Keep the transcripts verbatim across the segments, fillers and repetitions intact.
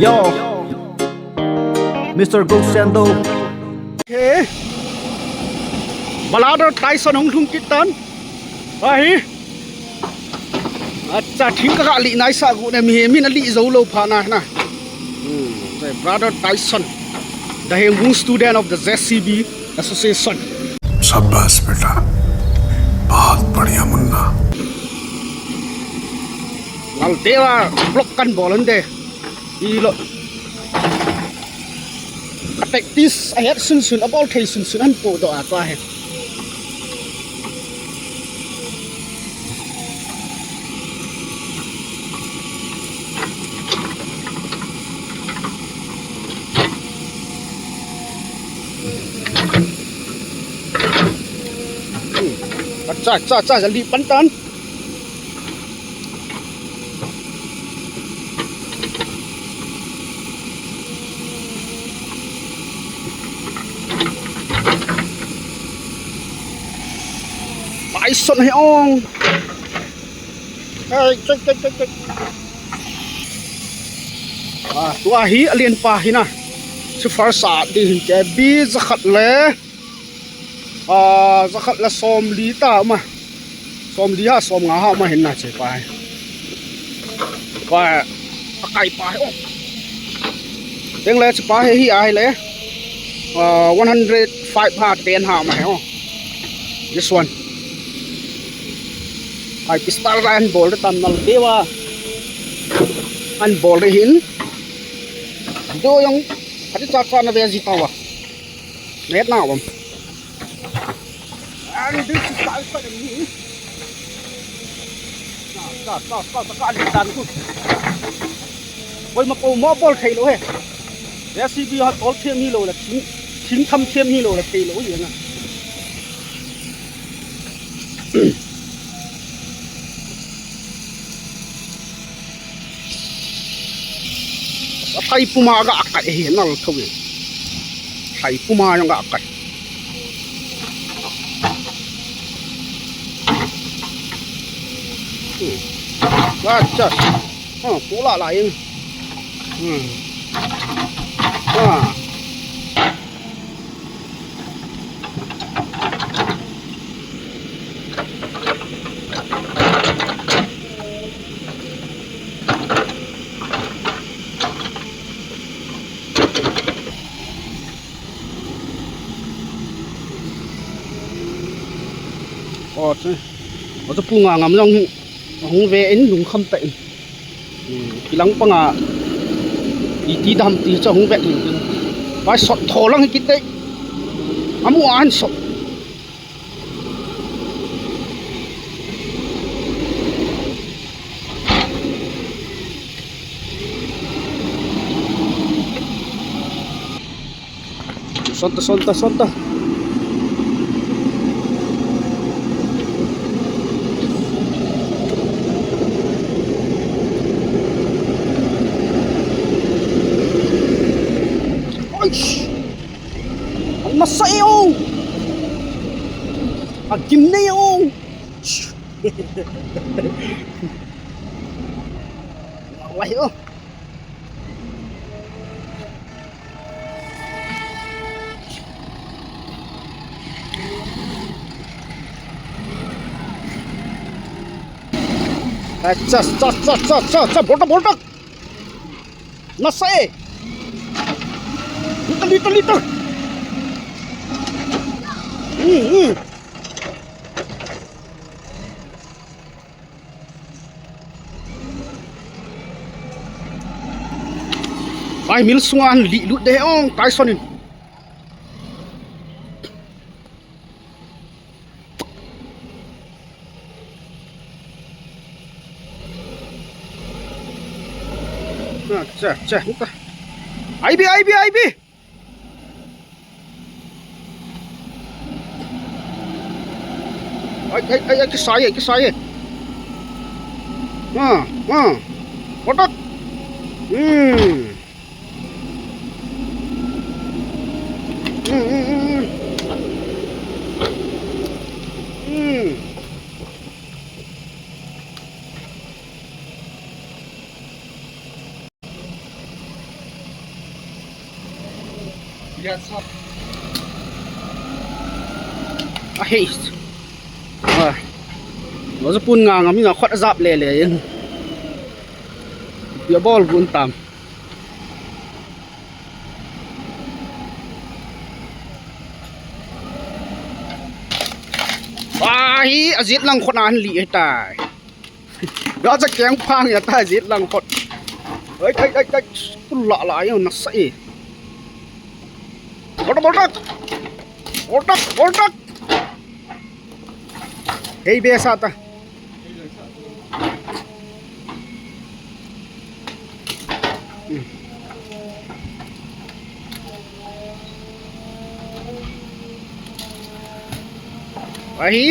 Yo, Mister Gold Sandal. Okay. Brother Tyson hung lhung kit tan. Ahi. Acha, thing ka ga lih nai sa gu ne, mi, mi na lih jou lou pha na na. Hmm, brother Tyson, the Hengbung student of the Z C B Association. शाबाश बेटा, बहुत बढ़िया Munna. Lal Deva vlog kan bol hon de. Ilo. A practice a het sunsun, a bol thei sunsun, an podoh a tua hi. Hmm. Acha, acha, acha, jaldi pan tan. Tyson hi ong. Ai, chek, chek, chek, chek. Ah, tua hi alen pa hi na. Si far sa di hin ke bi jakhat le. Ah, jakhat le somli ta ma. Somli ha, somnga ha ma hin na che pa hi. Pa, a kai pa hi, oh. Teng le che pa hi, hi a hi le. Ah, one hundred five ha, ten ha ma hi, oh. This one. Ai pistol ra an bol tan nal te wa. An bol re hin. Do yong, hadi cha cha na ve ji ta wa. Net na wa. And this is the outside of me. Sa, sa, sa, sa, sa, ka ali dan ku. Koima ko mo bol thei lou he. J C B ha tol them hi lou la, thing, thing tham them hi lou la thei lou hi na. Thai puma ga kai hi nal tho. Thai puma jong ga kai. Hmm. Ga chas. Ha, pula la in. Hmm. Ha. Aw, chu. Aw, chu pu nga ngam jong hung ve in lungkham ta in. Hmm, kilang panga iti dam ti chu hung ve in. Pai sot tho lang hi kit tei. Amu an sot. Son ta, son ta, son ta. Oish! Ang masa e, oh! Agim na e, oh! Wah, oh! Acha, acha, acha, acha, acha, bolta, bolta. Nasa e. Little, little, little. Hmm, hmm. Ai, mil sunga an lih lut de ong, Tyson in. Acha, acha, acha. Ai bi, ai bi, ai bi. Ai, ai, ai, ai, kisai e, kisai e. Ha, ha. Kotak. Hmm. Hmm, hmm, hmm, hmm. Hmm. Ahei. Ah. Lo sa pun nga ngam in a khot a jap le le in. Pia bol gun tam. Ahi, a jet lang khot a hin li tai. Ga cha keng phang ya tai jet lang khot. Ai, ai, ai, ai. Kul la la ya na sa e. Bol tak, bol tak. Bol tak, bol tak. Hei be sa ta. Ahi.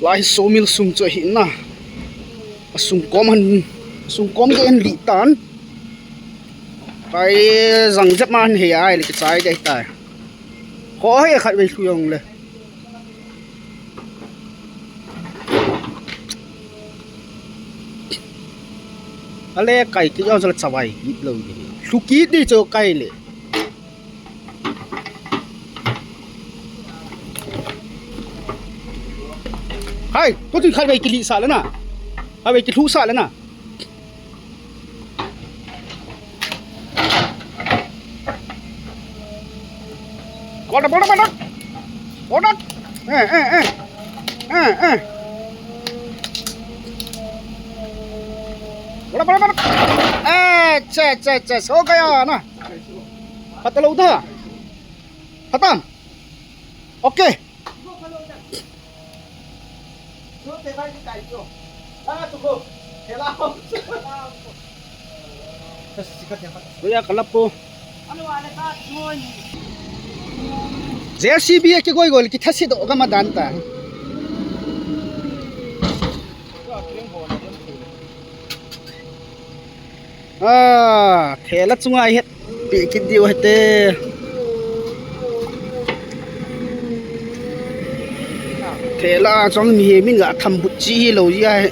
Lai sawmill sung chu ahi na. A sung kom han, a sung kom ke en li tan. Pai jang jep man he ai le kichai dei tai. Kho he khat vei thu yong le. Ale kai ki yong jala chawai kit lo ni. Thu kit ni cho kai le. Hai, ko tu khat vei kili sa le na. Khat vei kilu sa le na. Bol tak, bol tak, bol tak. Bol tak. Eh, eh, eh. Eh, eh. Bol tak, bol tak, bol tak. Eh, che, che, che. So gaya na. Pata lo da. Pata. Okay. Kuya kalapo. J C B a kigoi goi kithasi do kama dan ta. Ah, thela chunga het pe kit diu hete. Thela chunga mi he min ga tham but chi hi lo ji ai.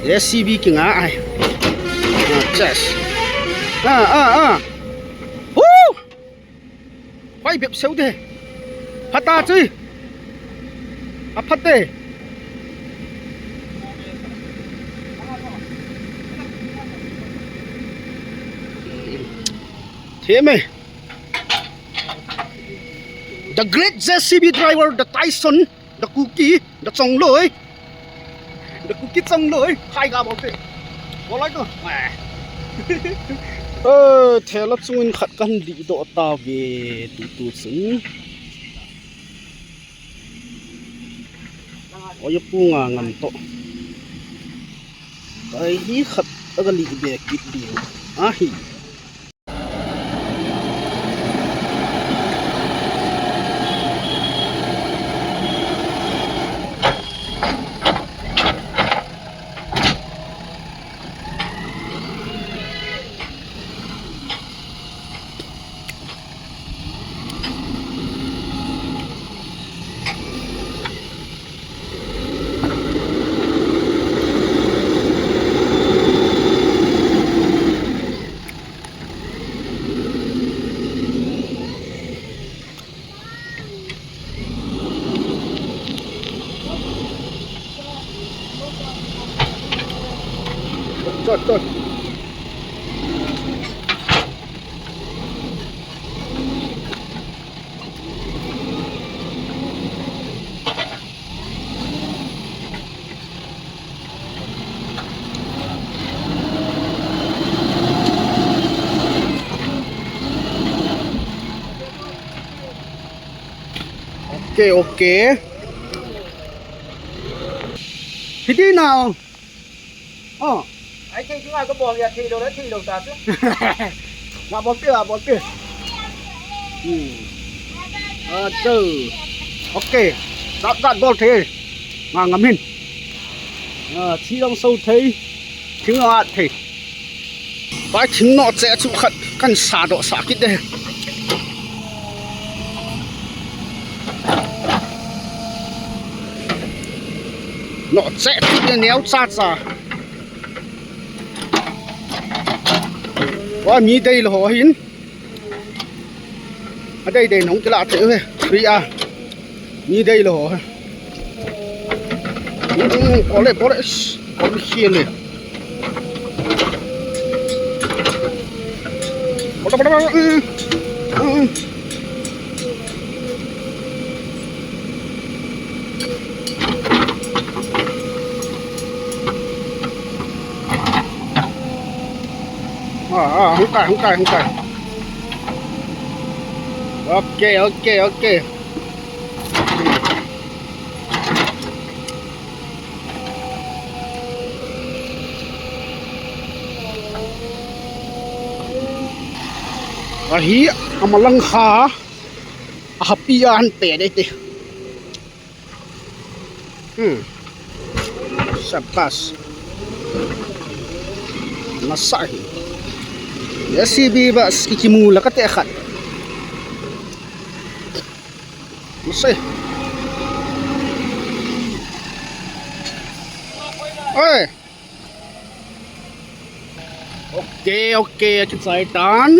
J C B kinga ai. Ah, chas. Ah, ah, ah. Woo! Hoi bep seu de. Phata chui. A phat de. Theme. The great J C B driver, the Tyson, the Kuki, the Chongloi. The Kuki Chongloi, hai ga bol te. Bol lai to. Eh, thela chungin khat kan li do ta ve tu tu chun. Oi pu nga ngam to. Kai hi khat aga li be kit di. Ahi. Chot, chot. Okay, okay. Hiti now. Oh. Ai thei chu ngai ka bol ya thei lo la thei lo ta chu. Nga bol pi, nga bol pi. Hmm. Ah, chu. Okay. Sat sat bol thei. Nga ngam hin. Ah, thi long so thei. Thing at thei. Pai thing no che chu khat kan sa do sa kit de. No che chu de neo cha cha. Wa mi dei lo ho hin. Adei dei nong kila te he. Free a. Ni dei lo he. Mm, kole, kole. Kole khele. Kole, kole, kole. Mm, mm. Ah, ah, hung kai, hung kai, hung kai. Ok, ok, ok. Ahi, amalang kha, ahapi a han pe dei te. Hmm. Sabas. Nasa hi. J C B ba kimu la kate khat. Nasa. Oi. Ok, ok, akichai tan.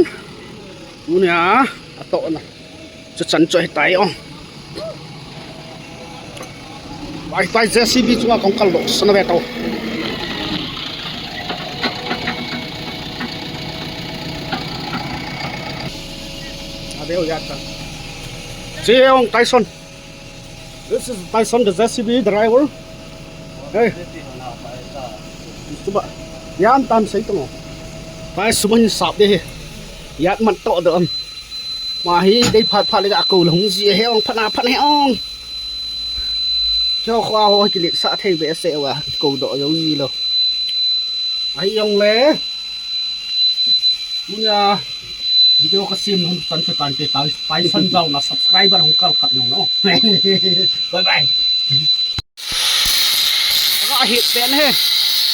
Tunia, atohna. Chuchan chu ahitai o. Ahitai J C B chunga kong kal lo, sana ve tau. Ave o ya ta. Che ong Tyson. This is Tyson, the J C B driver. Hey. Tuba. Yan tan sei tong. Pai suman sap de he. Yat man to do am. Ma hi dei phat phat le ga ko long ji he ong phat na phat he ong. Cho kho ho ki le sa thei be se wa ko do yo ji lo. Ahi ong le. Tunia video ka sem hun tan chu tan te tai, Tyson jao na subscriber hung kal khat jong no. Bye bye. Ka hit pen he.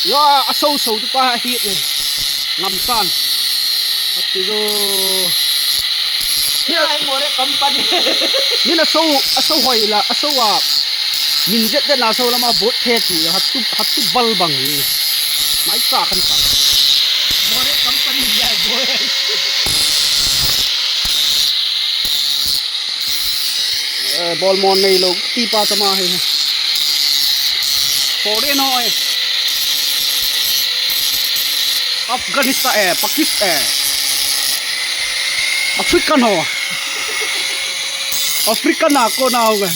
Ya, a so so tu pa hit he. Ngam tan. Ati jo. Hi ai more company. Ni na so, a so hoi la, a so a. Min jet de na so lama bot the tu ya, hatu, hatu bal bang ni. Mai sa kan sa. More company ya boy. Eh, bol mon nei lo, ti pa tama he. Foreign ho e. Afghanistan e, Pakistan e. African ho. African a ko na ho e.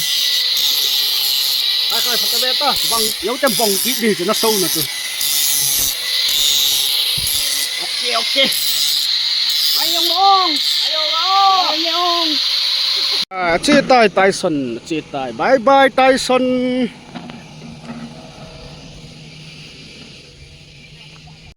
Kai kai, pha ta ve ta. Bang, yo te bong ki ni na so na tu. Ok, ok. Ai ong ong. Ai ong ong. Ai ong. Ah, che tai Tyson, che tai. Bye bye Tyson.